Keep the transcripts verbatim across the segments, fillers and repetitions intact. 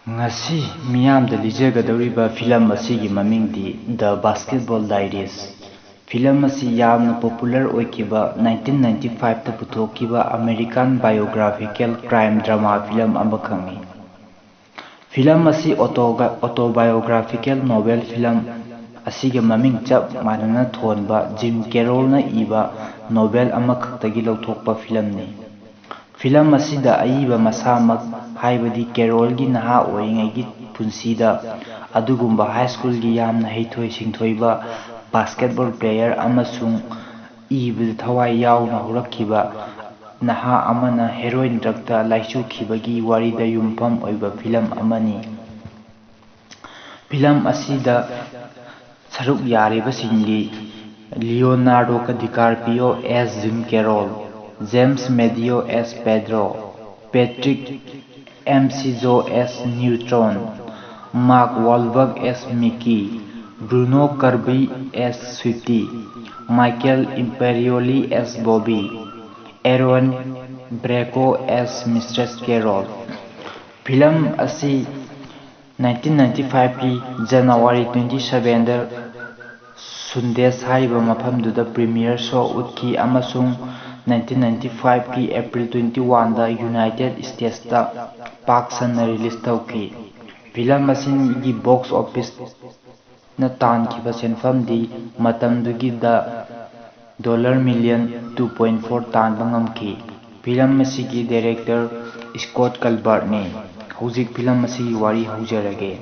ꯉꯁꯤ ꯃꯤꯌꯥꯝꯗ ꯂꯤꯖꯒꯗꯧꯔꯤꯕ ꯐꯤꯂꯝ ꯑꯁꯤꯒꯤ ꯃꯃꯤꯡꯗꯤ The Basketball Diaries꯫ ꯐꯤꯂꯝ ꯑꯁꯤ ꯌꯥꯝꯅ popular ꯑꯣꯏꯈꯤꯕ nineteen ninety five ꯇ ꯄꯨꯊꯣꯛꯈꯤꯕ American biographical crime drama film ꯑꯃꯈꯛꯅꯤ꯫ ꯐꯤꯂꯝ ꯑꯁꯤ autobiographical novel ꯐꯤꯂꯝ ꯑꯁꯤꯒ ꯃꯃꯤꯡ ꯆꯞ ꯃꯥꯟꯅꯅ ꯊꯣꯟꯕ ꯖꯤꯝ ꯀꯦꯔꯣꯜꯅ ꯏꯕ novel ꯑꯃꯈꯛꯇꯒꯤ ꯂꯧꯊꯣꯛꯄ ꯐꯤꯂꯝꯅꯤ꯫ ꯐꯤꯂꯝ ꯑꯁꯤꯗ ꯑꯏꯕ ꯃꯁꯥꯃꯛ, ꯍꯥꯏꯕꯗꯤ ꯀꯦꯔꯣꯜꯒꯤ ꯅꯍꯥ ꯑꯣꯏꯔꯤꯉꯩꯒꯤ ꯄꯨꯟꯁꯤꯗ ꯑꯗꯨꯒꯨꯝꯕ high school ꯒꯤ ꯌꯥꯝꯅ ꯍꯩꯊꯣꯏ ꯁꯤꯡꯊꯣꯏꯕ basketball player ꯑꯃꯁꯨꯡ ꯏꯕꯗ ꯊꯋꯥꯏ ꯌꯥꯎꯅ ꯍꯧꯔꯛꯈꯤꯕ ꯅꯍꯥ ꯑꯃꯅ heroin drug ꯇ ꯂꯥꯏꯆꯨꯈꯤꯕꯒꯤ ꯋꯥꯔꯤꯗ ꯌꯨꯝꯐꯝ ꯑꯣꯏꯕ ꯐꯤꯂꯝ ꯑꯃꯅꯤ꯫ ꯐꯤꯂꯝ ꯑꯁꯤꯗ ꯁꯔꯨꯛ ꯌꯥꯔꯤꯕꯁꯤꯡꯗꯤ Leonardo DiCaprio as Jim Carroll, James Madeo as Pedro, Patrick Mesuzzo as Neutron, Mark Wahlberg as Mickey, Bruno Kirby as Sweetie, Michael Imperioli as Bobby, Erin Brockovich as Mistress Carroll꯫ Film ꯑꯁꯤ nineteen ninety five ꯀꯤ January twenty seven ꯗ Sundance ꯍꯥꯏꯔꯤꯕ ꯃꯐꯝꯗꯨꯗ premiere show ꯎꯠꯈꯤ ꯑꯃꯁꯨꯡ nineteen ninety five ꯀꯤ April twenty one ꯗ United States ꯇ ꯄꯥꯛ ꯁꯟꯅ release ꯇꯧꯈꯤ꯫ ꯐꯤꯂꯝ ꯑꯁꯤꯒꯤ box office ꯅ ꯇꯥꯟꯈꯤꯕ ꯁꯦꯟꯐꯝꯗꯤ ꯃꯇꯝꯗꯨꯒꯤꯗ dollar million two point four ꯇꯥꯟꯕ ꯉꯝꯈꯤ꯫ ꯐꯤꯂꯝ ꯑꯁꯤꯒꯤ director Scott Gilbert ꯅꯤ꯫ ꯍꯧꯖꯤꯛ ꯐꯤꯂꯝ ꯑꯁꯤꯒꯤ ꯋꯥꯔꯤ ꯍꯧꯖꯔꯒꯦ꯫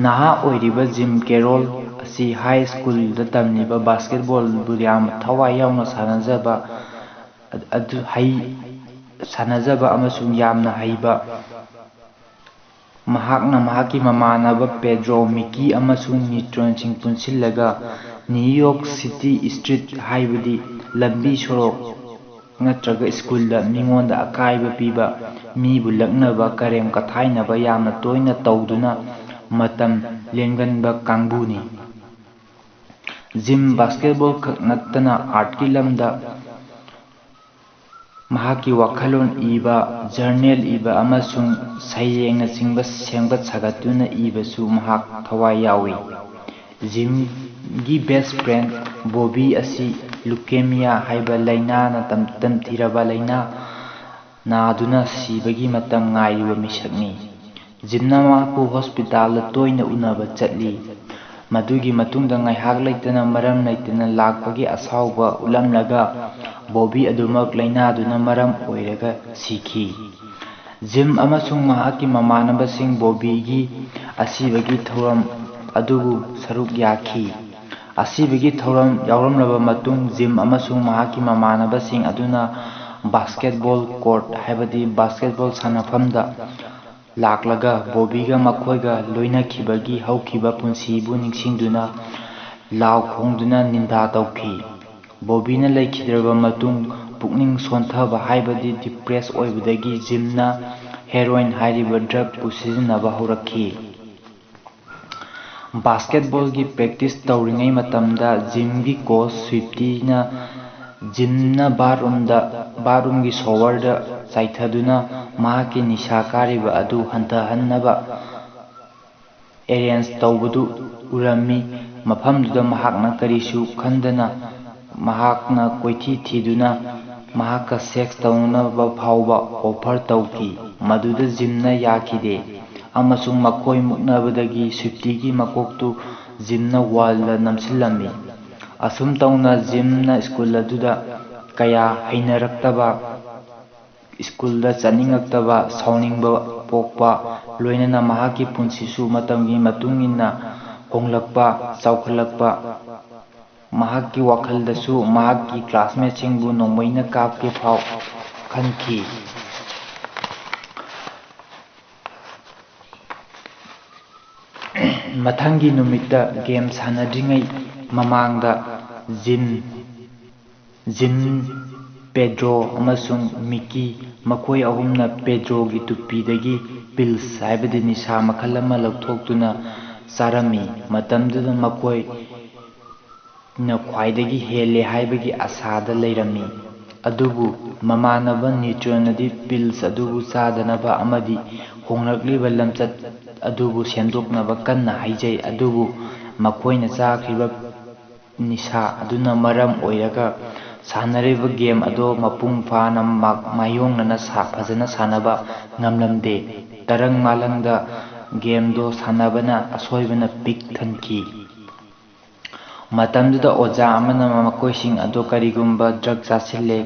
ꯅꯍꯥ ꯑꯣꯏꯔꯤꯕ ꯖꯤꯝ ꯀꯦꯔꯣꯜ ꯑꯁꯤ high school ꯗ ꯇꯝꯂꯤꯕ basketball ꯕꯨ ꯌꯥꯝꯅ ꯊꯋꯥꯏ ꯌꯥꯎꯅ ꯁꯥꯟꯅꯖꯕ, ꯑꯗꯨ ꯍꯩ, ꯁꯥꯟꯅꯖꯕ ꯑꯃꯁꯨꯡ ꯌꯥꯝꯅ ꯍꯩꯕ ꯃꯍꯥꯛꯅ ꯃꯍꯥꯛꯀꯤ ꯃꯃꯥꯟꯅꯕ ꯄꯦꯗ꯭ꯔꯣ, ꯃꯤꯀꯤ ꯑꯃꯁꯨꯡ ꯅꯤꯇ꯭ꯔꯣꯟꯁꯤꯡ ꯄꯨꯟꯁꯤꯜꯂꯒ New York City street, ꯍꯥꯏꯕꯗꯤ ꯂꯝꯕꯤ ꯁꯣꯔꯣꯛ ꯅꯠꯇ꯭ꯔꯒ school ꯗ ꯃꯤꯉꯣꯟꯗ ꯑꯀꯥꯏꯕ ꯄꯤꯕ, ꯃꯤꯕꯨ ꯂꯛꯅꯕ, ꯀꯔꯦꯝ ꯀꯊꯥꯏꯅꯕ ꯌꯥꯝꯅ ꯇꯣꯏꯅ ꯇꯧꯗꯨꯅ ꯃꯇꯝ ꯂꯦꯟꯒꯟꯕ ꯀꯥꯡꯕꯨꯅꯤ꯫ ꯖꯤꯝ basketball ꯈꯛ ꯅꯠꯇꯅ art ꯀꯤ ꯂꯝꯗ ꯃꯍꯥꯛꯀꯤ ꯋꯥꯈꯜꯂꯣꯟ ꯏꯕ, ꯖꯔꯅꯦꯜ ꯏꯕ ꯑꯃꯁꯨꯡ ꯁꯩꯔꯦꯡꯅꯆꯤꯡꯕ ꯁꯦꯝꯒꯠ ꯁꯥꯒꯠꯇꯨꯅ ꯏꯕꯁꯨ ꯃꯍꯥꯛ ꯊꯋꯥꯏ ꯌꯥꯎꯏ꯫ ꯖꯤꯝꯒꯤ best friend ꯕꯣꯕꯤ ꯑꯁꯤ leukemia ꯍꯥꯏꯕ ꯂꯥꯏꯅꯥꯅ ꯇꯝ-, ꯇꯝꯊꯤꯔꯕ ꯂꯥꯏꯅꯥ ꯅꯥꯗꯨꯅ ꯁꯤꯕꯒꯤ ꯃꯇꯝ ꯉꯥꯏꯔꯤꯕ ꯃꯤꯁꯛꯅꯤ꯫ ꯖꯤꯝꯅ ꯃꯍꯥꯛꯄꯨ ꯍꯣꯁꯄꯤꯇꯥꯜꯗ ꯇꯣꯏꯅ ꯎꯅꯕ ꯆꯠꯂꯤ꯫ ꯃꯗꯨꯒꯤ ꯃꯇꯨꯡꯗ ꯉꯥꯏꯍꯥꯛ ꯂꯩꯇꯅ ꯃꯔꯝ ꯂꯩꯇꯅ ꯂꯥꯛꯄꯒꯤ ꯑꯁꯥꯎꯕ ꯎꯠꯂꯝꯂꯒ ꯕꯣꯕꯤ ꯑꯗꯨꯃꯛ ꯂꯥꯏꯅꯥꯗꯨꯅ ꯃꯔꯝ ꯑꯣꯏꯔꯒ ꯁꯤꯈꯤ꯫ ꯖꯤꯝ ꯑꯃꯁꯨꯡ ꯃꯍꯥꯛꯀꯤ ꯃꯃꯥꯟꯅꯕꯁꯤꯡ ꯕꯣꯕꯤꯒꯤ ꯑꯁꯤꯕꯒꯤ ꯊꯧꯔꯝ ꯑꯗꯨꯕꯨ ꯁꯔꯨꯛ ꯌꯥꯈꯤ꯫ ꯑꯁꯤꯕꯒꯤ ꯊꯧꯔꯝ ꯌꯥꯎꯔꯝꯂꯕ ꯃꯇꯨꯡ, ꯖꯤꯝ ꯑꯃꯁꯨꯡ ꯃꯍꯥꯛꯀꯤ ꯃꯃꯥꯟꯅꯕꯁꯤꯡ ꯑꯗꯨꯅ basketball court, ꯍꯥꯏꯕꯗꯤ basketball ꯁꯥꯟꯅꯐꯝꯗ ꯂꯥꯛꯂꯒ ꯕꯣꯕꯤꯒ ꯃꯈꯣꯏꯒ ꯂꯣꯏꯅꯈꯤꯕꯒꯤ ꯍꯧꯈꯤꯕ ꯄꯨꯟꯁꯤꯕꯨ ꯅꯤꯡꯁꯤꯡꯗꯨꯅ ꯂꯥꯎ ꯈꯣꯡꯗꯨꯅ ꯅꯤꯟꯗꯥ ꯇꯧꯈꯤ꯫ ꯕꯣꯕꯤꯅ ꯂꯩꯈꯤꯗ꯭ꯔꯕ ꯃꯇꯨꯡ, ꯄꯨꯛꯅꯤꯡ ꯁꯣꯟꯊꯕ, ꯍꯥꯏꯕꯗꯤ depress ꯑꯣꯏꯕꯗꯒꯤ ꯖꯤꯝꯅ heroin ꯍꯥꯏꯔꯤꯕ drug ꯄꯨ ꯁꯤꯖꯤꯟꯅꯕ ꯍꯧꯔꯛꯈꯤ꯫ Basketball ꯒꯤ practice ꯇꯧꯔꯤꯉꯩ ꯃꯇꯝꯗ ꯖꯤꯝꯒꯤ coach ꯁ꯭ꯋꯤꯞꯇꯤꯅ ꯖꯤꯝꯅ bathroom ꯗ, bathroom ꯒꯤ shower ꯗ ꯆꯥꯏꯊꯗꯨꯅ ꯃꯍꯥꯛꯀꯤ ꯅꯤꯁꯥ ꯀꯥꯔꯤꯕ ꯑꯗꯨ ꯍꯟꯊꯍꯟꯅꯕ arrange ꯇꯧꯕꯗꯨ ꯎꯔꯝꯃꯤ꯫ ꯃꯐꯝꯗꯨꯗ ꯃꯍꯥꯛꯅ ꯀꯔꯤꯁꯨ ꯈꯟꯗꯅ ꯃꯍꯥꯛꯅ ꯀꯣꯏꯊꯤ ꯊꯤꯗꯨꯅ ꯃꯍꯥꯛꯀ sex ꯇꯧꯅꯅꯕ ꯐꯥꯎꯕ offer ꯇꯧꯈꯤ꯫ ꯃꯗꯨꯗ ꯖꯤꯝꯅ ꯌꯥꯈꯤꯗꯦ ꯑꯃꯁꯨꯡ ꯃꯈꯣꯏ ꯃꯨꯛꯅꯕꯗꯒꯤ ꯁ꯭ꯋꯤꯞꯇꯤꯒꯤ ꯃꯀꯣꯛꯇꯨ ꯖꯤꯝꯅ wall ꯗ ꯅꯝꯁꯤꯜꯂꯝꯃꯤ꯫ ꯑꯁꯨꯝ ꯇꯧꯅ ꯖꯤꯝꯅ school ꯑꯗꯨꯗ ꯀꯌꯥ ꯍꯩꯅꯔꯛꯇꯕ, school ꯗ ꯆꯠꯅꯤꯡꯉꯛꯇꯕ, ꯁꯥꯎꯅꯤꯡꯕ ꯄꯣꯛꯄ, ꯂꯣꯏꯅꯅ ꯃꯍꯥꯛꯀꯤ ꯄꯨꯟꯁꯤꯁꯨ ꯃꯇꯝꯒꯤ ꯃꯇꯨꯡ ꯏꯟꯅ ꯍꯣꯡꯂꯛꯄ, ꯆꯥꯎꯈꯠꯂꯛꯄ, ꯃꯍꯥꯛꯀꯤ ꯋꯥꯈꯜꯗꯁꯨ ꯃꯍꯥꯛꯀꯤ classmate ꯁꯤꯡꯕꯨ ꯅꯣꯡꯃꯩꯅ ꯀꯥꯞꯀꯦ ꯐꯥꯎ ꯈꯟꯈꯤ꯫ ꯃꯊꯪꯒꯤ ꯅꯨꯃꯤꯠꯇ game ꯁꯥꯟꯅꯗ꯭ꯔꯤꯉꯩ ꯃꯃꯥꯡꯗ ꯖꯤꯝ, ꯖꯤꯝ, ꯄꯦꯗ꯭ꯔꯣ ꯑꯃꯁꯨꯡ ꯃꯤꯀꯤ, ꯃꯈꯣꯏ ꯑꯍꯨꯝꯅ ꯄꯦꯗ꯭ꯔꯣꯒꯤ ꯇꯨꯄꯤꯗꯒꯤ pills, ꯍꯥꯏꯕꯗꯤ ꯅꯤꯁꯥ ꯃꯈꯜ ꯑꯃ, ꯂꯧꯊꯣꯛꯇꯨꯅ ꯆꯥꯔꯝꯃꯤ꯫ ꯃꯇꯝꯗꯨꯗ ꯃꯈꯣꯏꯅ ꯈ꯭ꯋꯥꯏꯗꯒꯤ ꯍꯦꯜꯂꯦ ꯍꯥꯏꯕꯒꯤ ꯑꯁꯥꯗ ꯂꯩꯔꯝꯃꯤ꯫ ꯑꯗꯨꯕꯨ ꯃꯃꯥꯟꯅꯕ ꯅꯤꯇ꯭ꯔꯣꯟꯅꯗꯤ ꯄꯤꯜꯁ ꯑꯗꯨꯕꯨ ꯆꯥꯗꯅꯕ ꯑꯃꯗꯤ ꯍꯣꯡꯂꯛꯂꯤꯕ ꯂꯝꯆꯠ ꯑꯗꯨꯕꯨ ꯁꯦꯝꯗꯣꯛꯅꯕ ꯀꯟꯅ ꯍꯥꯏꯖꯩ꯫ ꯑꯗꯨꯕꯨ ꯃꯈꯣꯏꯅ ꯆꯥꯈ꯭ꯔꯤꯕ ꯅꯤꯁꯥ ꯑꯗꯨꯅ ꯃꯔꯝ ꯑꯣꯏꯔꯒ ꯁꯥꯟꯅꯔꯤꯕ ꯒꯦꯝ ꯑꯗꯣ ꯃꯄꯨꯡ ꯐꯥꯅ ꯃꯥ-, ꯃꯥꯌꯣꯛꯅꯅ ꯁꯥ-, ꯐꯖꯅ ꯁꯥꯟꯅꯕ ꯉꯝꯂꯝꯗꯦ꯫ ꯇꯔꯪ ꯃꯥꯂꯪꯗ ꯒꯦꯝꯗꯣ ꯁꯥꯟꯅꯕꯅ ꯑꯁꯣꯏꯕꯅ ꯄꯤꯛ ꯊꯟꯈꯤ꯫ ꯃꯇꯝꯗꯨꯗ ꯑꯣꯖꯥ ꯑꯃꯅ ꯃꯈꯣꯏꯁꯤꯡ ꯑꯗꯨ ꯀꯔꯤꯒꯨꯝꯕ ꯗ꯭ꯔꯒ ꯆꯥꯁꯤꯜꯂꯦ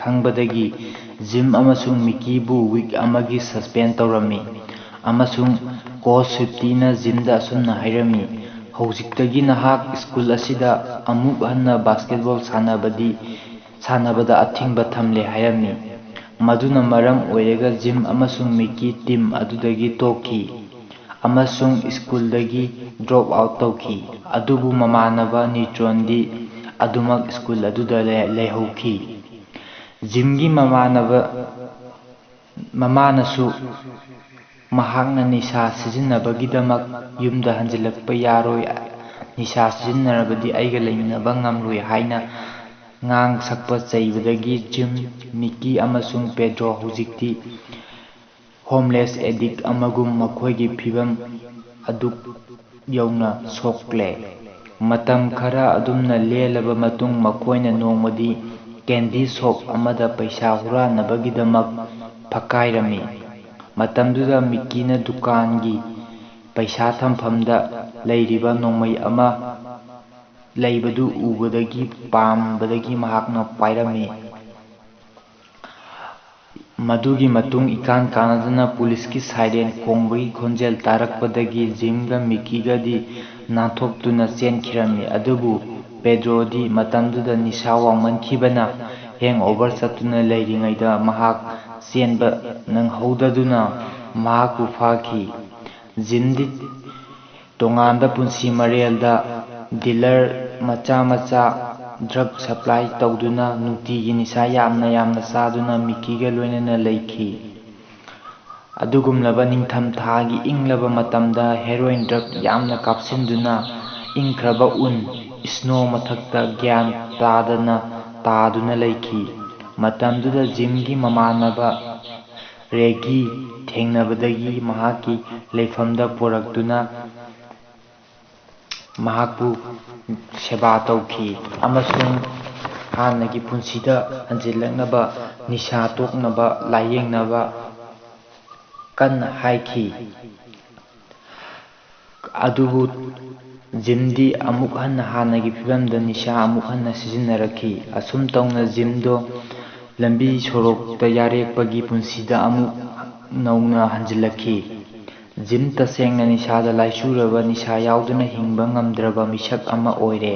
ꯈꯪꯕꯗꯒꯤ ꯖꯤꯝ ꯑꯃꯁꯨꯡ ꯃꯤꯀꯤꯕꯨ ꯋꯤꯛ ꯑꯃꯒꯤ ꯁꯁꯄꯦꯟ ꯇꯧꯔꯝꯃꯤ, ꯑꯃꯁꯨꯡ ꯀꯣꯆ ꯁ꯭ꯋꯤꯞꯇꯤꯅ ꯖꯤꯝꯗ ꯑꯁꯨꯝꯅ ꯍꯥꯏꯔꯝꯃꯤ, "ꯍꯧꯖꯤꯛꯇꯒꯤ ꯅꯍꯥꯛ ꯁ꯭ꯀꯨꯜ ꯑꯁꯤꯗ ꯑꯃꯨꯛ ꯍꯟꯅ ꯕꯥꯁꯀꯦꯠꯕꯣꯜ ꯁꯥꯟꯅꯕꯗꯤ, ꯁꯥꯟꯅꯕꯗ ꯑꯊꯤꯡꯕ ꯊꯝꯂꯦ" ꯍꯥꯏꯔꯝꯃꯤ꯫ ꯃꯗꯨꯅ ꯃꯔꯝ ꯑꯣꯏꯔꯒ ꯖꯤꯝ ꯑꯃꯁꯨꯡ ꯃꯤꯀꯤ ꯇꯤꯝ ꯑꯗꯨꯗꯒꯤ ꯇꯣꯛꯈꯤ ꯑꯃꯁꯨꯡ ꯁ꯭ꯀꯨꯜꯗꯒꯤ ꯗ꯭ꯔꯣꯞ ꯑꯥꯎꯠ ꯇꯧꯈꯤ꯫ ꯑꯗꯨꯕꯨ ꯃꯃꯥꯟꯅꯕ ꯅꯤꯇ꯭ꯔꯣꯟꯗꯤ ꯑꯗꯨꯃꯛ ꯁ꯭ꯀꯨꯜ ꯑꯗꯨꯗ ꯂꯩ-, ꯂꯩꯍꯧꯈꯤ꯫ ꯖꯤꯝꯒꯤ ꯃꯃꯥꯟꯅꯕ, ꯃꯃꯥꯅꯁꯨ ꯃꯍꯥꯛꯅ ꯅꯤꯁꯥ ꯁꯤꯖꯤꯟꯅꯕꯒꯤꯗꯃꯛ ꯌꯨꯝꯗ ꯍꯟꯖꯤꯜꯂꯛꯄ ꯌꯥꯔꯣꯏ, ꯅꯤꯁꯥ ꯁꯤꯖꯤꯟꯅꯔꯕꯗꯤ ꯑꯩꯒ ꯂꯩꯃꯤꯟꯅꯕ ꯉꯝꯂꯣꯏ ꯍꯥꯏꯅ ꯉꯥꯡ ꯁꯛꯄ ꯆꯩꯕꯗꯒꯤ ꯖꯤꯝ, ꯃꯤꯀꯤ ꯑꯃꯁꯨꯡ ꯄꯦꯗ꯭ꯔꯣ ꯍꯧꯖꯤꯛꯇꯤ ꯍꯣꯝꯂꯦꯁ ꯑꯦꯗꯤꯛ ꯑꯃꯒꯨꯝ ꯃꯈꯣꯏꯒꯤ ꯐꯤꯚꯝ ꯑꯗꯨꯛ ꯌꯧꯅ ꯁꯣꯛꯂꯦ꯫ ꯃꯇꯝ ꯈꯔ ꯑꯗꯨꯝꯅ ꯂꯦꯜꯂꯕ ꯃꯇꯨꯡ ꯃꯈꯣꯏꯅ ꯅꯣꯡꯃꯗꯤ ꯀꯦꯟꯗꯤ ꯁꯣꯞ ꯑꯃꯗ ꯄꯩꯁꯥ ꯍꯨꯔꯥꯟꯅꯕꯒꯤꯗꯃꯛ ꯐꯛꯀꯥꯏꯔꯝꯃꯤ꯫ ꯃꯇꯝꯗꯨꯗ ꯃꯤꯀꯤꯅ ꯗꯨꯀꯥꯟꯒꯤ ꯄꯩꯁꯥ ꯊꯝꯐꯝꯗ ꯂꯩꯔꯤꯕ ꯅꯣꯡꯃꯩ ꯑꯃ ꯂꯩꯕꯗꯨ ꯎꯕꯗꯒꯤ ꯄꯥꯝꯕꯗꯒꯤ ꯃꯍꯥꯛꯅ ꯄꯥꯏꯔꯝꯃꯤ꯫ ꯃꯗꯨꯒꯤ ꯃꯇꯨꯡ ꯏꯀꯥꯟ ꯀꯥꯟꯅꯗꯅ ꯄꯨꯂꯤꯁꯀꯤ ꯁꯥꯏꯔꯦꯟ ꯈꯣꯡꯕꯒꯤ ꯈꯣꯟꯖꯦꯜ ꯇꯥꯔꯛꯄꯗꯒꯤ ꯖꯤꯝꯒ ꯃꯤꯀꯤꯒꯗꯤ ꯅꯥꯟꯊꯣꯛꯇꯨꯅ ꯆꯦꯟꯈꯤꯔꯝꯃꯤ꯫ ꯑꯗꯨꯕꯨ ꯄꯦꯗ꯭ꯔꯣꯗꯤ ꯃꯇꯝꯗꯨꯗ ꯅꯤꯁꯥ ꯋꯥꯡꯃꯟꯈꯤꯕꯅ ꯍꯦꯡꯑꯣꯚꯔ ꯆꯠꯇꯨꯅ ꯂꯩꯔꯤꯉꯩꯗ ꯃꯍꯥꯛ ꯆꯦꯟꯕ ꯅꯪꯍꯧꯗꯗꯨꯅ ꯃꯍꯥꯛꯄꯨ ꯐꯥꯈꯤ꯫ ꯖꯤꯝꯗꯤ ꯇꯣꯉꯥꯟꯕ ꯄꯨꯟꯁꯤ ꯃꯔꯦꯜꯗ ꯗꯤꯂꯔ ꯃꯆꯥ ꯃꯆꯥ ꯗ꯭ꯔꯒ ꯁꯄ꯭ꯂꯥꯏ ꯇꯧꯗꯨꯅ ꯅꯨꯡꯇꯤꯒꯤ ꯅꯤꯁꯥ ꯌꯥꯝꯅ ꯌꯥꯝꯅ ꯆꯥꯗꯨꯅ ꯃꯤꯀꯤꯒ ꯂꯣꯏꯅꯅ ꯂꯩꯈꯤ꯫ ꯑꯗꯨꯒꯨꯝꯂꯕ ꯅꯤꯡꯊꯝ ꯊꯥꯒꯤ ꯏꯪꯂꯕ ꯃꯇꯝꯗ ꯍꯦꯔꯣꯏꯟ ꯗ꯭ꯔꯒ ꯌꯥꯝꯅ ꯀꯥꯞꯁꯤꯟꯗꯨꯅ ꯏꯪꯈ꯭ꯔꯕ ꯎꯟ, ꯁ꯭ꯅꯣ ꯃꯊꯛꯇ ꯒ꯭ꯌꯥꯟ ꯇꯥꯗꯅ ꯇꯥꯗꯨꯅ ꯂꯩꯈꯤ꯫ ꯃꯇꯝꯗꯨꯗ ꯖꯤꯝꯒꯤ ꯃꯃꯥꯟꯅꯕ ꯔꯦꯒꯤ ꯊꯦꯡꯅꯕꯗꯒꯤ ꯃꯍꯥꯛꯀꯤ ꯂꯩꯐꯝꯗ ꯄꯨꯔꯛꯇꯨꯅ ꯃꯍꯥꯛꯄꯨ ꯁꯦꯕꯥ ꯇꯧꯈꯤ ꯑꯃꯁꯨꯡ ꯍꯥꯟꯅꯒꯤ ꯄꯨꯟꯁꯤꯗ ꯍꯟꯖꯤꯜꯂꯛꯅꯕ ꯅꯤꯁꯥ ꯇꯣꯛꯅꯕ ꯂꯥꯌꯦꯡꯅꯕ ꯀꯟꯅ ꯍꯥꯏꯈꯤ꯫ ꯑꯗꯨꯕꯨ ꯖꯤꯝꯗꯤ ꯑꯃꯨꯛ ꯍꯟꯅ ꯍꯥꯟꯅꯒꯤ ꯐꯤꯕꯝꯗ ꯅꯤꯁꯥ ꯑꯃꯨꯛ ꯍꯟꯅ ꯁꯤꯖꯤꯟꯅꯔꯛꯈꯤ꯫ ꯑꯁꯨꯝ ꯇꯧꯅ ꯖꯤꯝꯗꯣ ꯂꯝꯕꯤ ꯁꯣꯔꯣꯛꯇ ꯌꯥꯔꯦꯛꯄꯒꯤ ꯄꯨꯟꯁꯤꯗ ꯑꯃꯨꯛ ꯅꯧꯅ ꯍꯟꯖꯤꯜꯂꯛꯈꯤ꯫ ꯖꯤꯝ ꯇꯁꯦꯡꯅ ꯅꯤꯁꯥꯗ ꯂꯥꯏꯆꯨꯔꯕ, ꯅꯤꯁꯥ ꯌꯥꯎꯗꯅ ꯍꯤꯡꯕ ꯉꯝꯗ꯭ꯔꯕ ꯃꯤꯁꯛ ꯑꯃ ꯑꯣꯏꯔꯦ꯫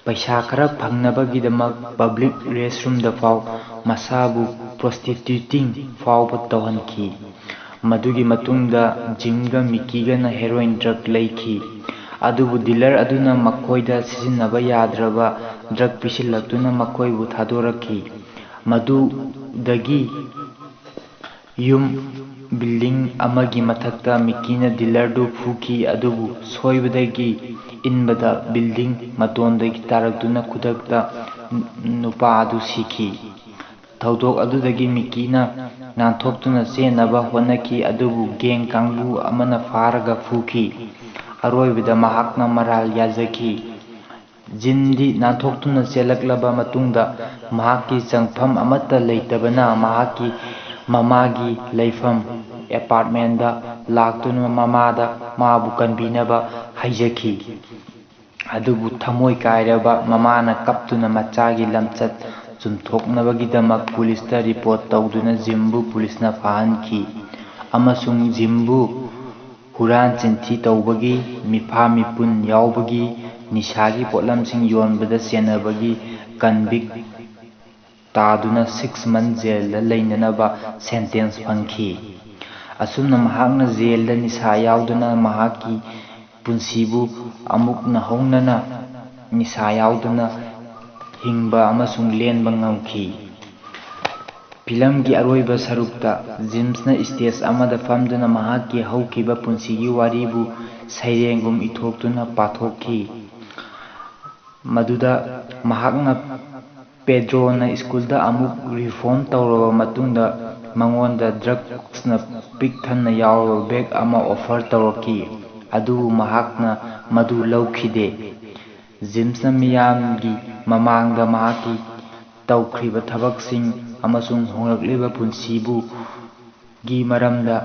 ꯄꯩꯁꯥ ꯈꯔ ꯐꯪꯅꯕꯒꯤꯗꯃꯛ ꯄꯕ꯭ꯂꯤꯛ ꯔꯦꯁꯔꯨꯝꯗ ꯐꯥꯎ ꯃꯁꯥꯕꯨ ꯄ꯭ꯔꯣꯁꯇꯤꯇ꯭ꯌꯨꯇꯤꯡ ꯐꯥꯎꯕ ꯇꯧꯍꯟꯈꯤ꯫ ꯃꯗꯨꯒꯤ ꯃꯇꯨꯡꯗ ꯖꯤꯝꯒ ꯃꯤꯀꯤꯒꯅ ꯍꯦꯔꯣꯏꯟ ꯗ꯭ꯔꯒ ꯂꯩꯈꯤ꯫ ꯑꯗꯨꯕꯨ ꯗꯤꯂꯔ ꯑꯗꯨꯅ ꯃꯈꯣꯏꯗ ꯁꯤꯖꯤꯟꯅꯕ ꯌꯥꯗ꯭ꯔꯕ ꯗ꯭ꯔꯒ ꯄꯤꯁꯤꯜꯂꯛꯇꯨꯅ ꯃꯈꯣꯏꯕꯨ ꯊꯥꯗꯣꯔꯛꯈꯤ꯫ ꯃꯗꯨꯗꯒꯤ ꯌꯨꯝ ꯕꯤꯜꯗꯤꯡ ꯑꯃꯒꯤ ꯃꯊꯛꯇ ꯃꯤꯀꯤꯅ ꯗꯤꯂꯔꯗꯨ ꯐꯨꯈꯤ, ꯑꯗꯨꯕꯨ ꯁꯣꯏꯕꯗꯒꯤ ꯏꯟꯕꯗ ꯕꯤꯜꯗꯤꯡ ꯃꯇꯣꯟꯗꯒꯤ ꯇꯥꯔꯛꯇꯨꯅ ꯈꯨꯗꯛꯇ ꯅꯨꯄꯥ ꯑꯗꯨ ꯁꯤꯈꯤ꯫ ꯊꯧꯗꯣꯛ ꯑꯗꯨꯗꯒꯤ ꯃꯤꯀꯤꯅ ꯅꯥꯟꯊꯣꯛꯇꯨꯅ ꯆꯦꯟꯅꯕ ꯍꯣꯠꯅꯈꯤ, ꯑꯗꯨꯕꯨ ꯒꯦꯡ ꯀꯥꯡꯕꯨ ꯑꯃꯅ ꯐꯥꯔꯒ ꯐꯨꯈꯤ꯫ ꯑꯔꯣꯏꯕꯗ ꯃꯍꯥꯛꯅ ꯃꯔꯥꯜ ꯌꯥꯖꯈꯤ꯫ ꯖꯤꯝꯗꯤ ꯅꯥꯟꯊꯣꯛꯇꯨꯅ ꯆꯦꯜꯂꯛꯂꯕ ꯃꯇꯨꯡꯗ ꯃꯍꯥꯛꯀꯤ ꯆꯪꯐꯝ ꯑꯃꯠꯇ ꯂꯩꯇꯕꯅ ꯃꯍꯥꯛꯀꯤ ꯃꯃꯥꯒꯤ ꯂꯩꯐꯝ ꯑꯦꯄꯥꯔꯠꯃꯦꯟꯗ ꯂꯥꯛꯇꯨꯅ ꯃꯃꯥꯗ ꯃꯥꯕꯨ ꯀꯟꯕꯤꯅꯕ ꯍꯥꯏꯖꯈꯤ꯫ ꯑꯗꯨꯕꯨ ꯊꯃꯣꯏ ꯀꯥꯏꯔꯕ ꯃꯃꯥꯅ ꯀꯞꯇꯨꯅ ꯃꯆꯥꯒꯤ ꯂꯝꯆꯠ ꯆꯨꯝꯊꯣꯛꯅꯕꯒꯤꯗꯃꯛ ꯄꯨꯂꯤꯁꯇ ꯔꯤꯄꯣꯔꯠ ꯇꯧꯗꯨꯅ ꯖꯤꯝꯕꯨ ꯄꯨꯂꯤꯁꯅ ꯐꯥꯍꯟꯈꯤ ꯑꯃꯁꯨꯡ ꯖꯤꯝꯕꯨ ꯍꯨꯔꯥꯟ ꯆꯤꯟꯊꯤ ꯇꯧꯕꯒꯤ, ꯃꯤꯐꯥ ꯃꯤꯄꯨꯟ ꯌꯥꯎꯕꯒꯤ, ꯅꯤꯁꯥꯒꯤ ꯄꯣꯠꯂꯝꯁꯤꯡ ꯌꯣꯟꯕꯗ ꯆꯦꯟꯅꯕꯒꯤ ꯀꯟꯚꯤꯛ ꯇꯥꯗꯨꯅ ꯁꯤꯛꯁ ꯃꯟ ꯖꯦꯜꯗ ꯂꯩꯅꯅꯕ ꯁꯦꯟꯇꯦꯟꯁ ꯐꯪꯈꯤ꯫ ꯑꯁꯨꯝꯅ ꯃꯍꯥꯛꯅ ꯖꯦꯜꯗ ꯅꯤꯁꯥ ꯌꯥꯎꯗꯅ ꯃꯍꯥꯛꯀꯤ ꯄꯨꯟꯁꯤꯕꯨ ꯑꯃꯨꯛ ꯅꯧꯍꯧꯅꯅ ꯅꯤꯁꯥ ꯌꯥꯎꯗꯅ ꯍꯤꯡꯕ ꯑꯃꯁꯨꯡ ꯂꯦꯟꯕ ꯉꯝꯈꯤ꯫ ꯐꯤꯂꯝꯒꯤ ꯑꯔꯣꯏꯕ ꯁꯔꯨꯛꯇ ꯖꯤꯝꯁꯅ ꯁ꯭ꯇꯦꯖ ꯑꯃꯗ ꯐꯝꯗꯨꯅ ꯃꯍꯥꯛꯀꯤ ꯍꯧꯈꯤꯕ ꯄꯨꯟꯁꯤꯒꯤ ꯋꯥꯔꯤꯕꯨ ꯁꯩꯔꯦꯡꯒꯨꯝ ꯏꯊꯣꯛꯇꯨꯅ ꯄꯥꯊꯣꯛꯈꯤ꯫ ꯃꯗꯨꯗ ꯃꯍꯥꯛꯅ ꯄꯦꯗ꯭ꯔꯣꯅ ꯁ꯭ꯀꯨꯜꯗ ꯑꯃꯨꯛ ꯔꯤꯐꯣꯔꯝ ꯇꯧꯔꯕ ꯃꯇꯨꯡꯗ ꯃꯉꯣꯟꯗ ꯗ꯭ꯔꯒꯁꯅ ꯄꯤꯛ ꯊꯟꯅ ꯌꯥꯎꯔꯕ ꯕꯦꯒ ꯑꯃ ꯑꯣꯐꯔ ꯇꯧꯔꯛꯈꯤ꯫ ꯑꯗꯨꯕꯨ ꯃꯍꯥꯛꯅ ꯃꯗꯨ ꯂꯧꯈꯤꯗꯦ꯫ ꯖꯦꯝꯁꯅ ꯃꯤꯌꯥꯝꯒꯤ ꯃꯃꯥꯡꯗ ꯃꯍꯥꯛꯀꯤ ꯇꯧꯈ꯭ꯔꯤꯕ ꯊꯕꯛꯁꯤꯡ ꯑꯃꯁꯨꯡ ꯍꯣꯡꯂꯛꯂꯤꯕ ꯄꯨꯟꯁꯤꯕꯨ ꯒꯤ ꯃꯔꯝꯗ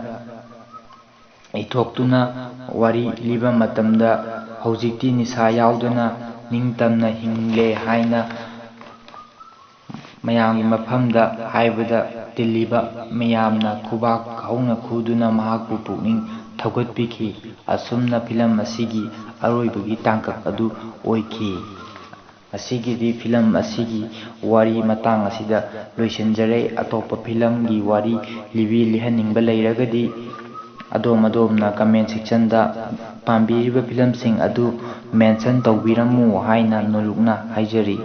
ꯏꯊꯣꯛꯇꯨꯅ ꯋꯥꯔꯤ ꯂꯤꯕ ꯃꯇꯝꯗ, ꯍꯧꯖꯤꯛꯇꯤ ꯅꯤꯁꯥ ꯌꯥꯎꯗꯅ ꯅꯤꯡꯇꯝꯅ ꯍꯤꯡꯂꯦ ꯍꯥꯏꯅ ꯃꯌꯥꯝꯒꯤ ꯃꯐꯝꯗ ꯍꯥꯏꯕꯗ, ꯇꯤꯜꯂꯤꯕ ꯃꯤꯌꯥꯝꯅ ꯈꯨꯕꯥꯛ ꯍꯧꯅ ꯈꯨꯗꯨꯅ ꯃꯍꯥꯛꯄꯨ ꯄꯨꯛꯅꯤꯡ ꯊꯧꯒꯠꯄꯤꯈꯤ꯫ ꯑꯁꯨꯝꯅ ꯐꯤꯂꯝ ꯑꯁꯤꯒꯤ ꯑꯔꯣꯏꯕꯒꯤ ꯇꯥꯡꯀꯛ ꯑꯗꯨ ꯑꯣꯏꯈꯤ꯫ ꯑꯁꯤꯒꯤꯗꯤ ꯐꯤꯂꯝ ꯑꯁꯤꯒꯤ ꯋꯥꯔꯤ ꯃꯇꯥꯡ ꯑꯁꯤꯗ ꯂꯣꯏꯁꯤꯟꯖꯔꯦ꯫ ꯑꯇꯣꯞꯄ ꯐꯤꯂꯝꯒꯤ ꯋꯥꯔꯤ ꯂꯤꯕꯤ ꯂꯤꯍꯟꯅꯤꯡꯕ ꯂꯩꯔꯒꯗꯤ ꯑꯗꯣꯝ ꯑꯗꯣꯝꯅ comment sectionꯗ ꯄꯥꯝꯕꯤꯔꯤꯕ ꯐꯤꯂꯝꯁꯤꯡ ꯑꯗꯨ mention ꯇꯧꯕꯤꯔꯝꯃꯨ ꯍꯥꯏꯅ ꯅꯣꯂꯨꯛꯅ ꯍꯥꯏꯖꯔꯤ꯫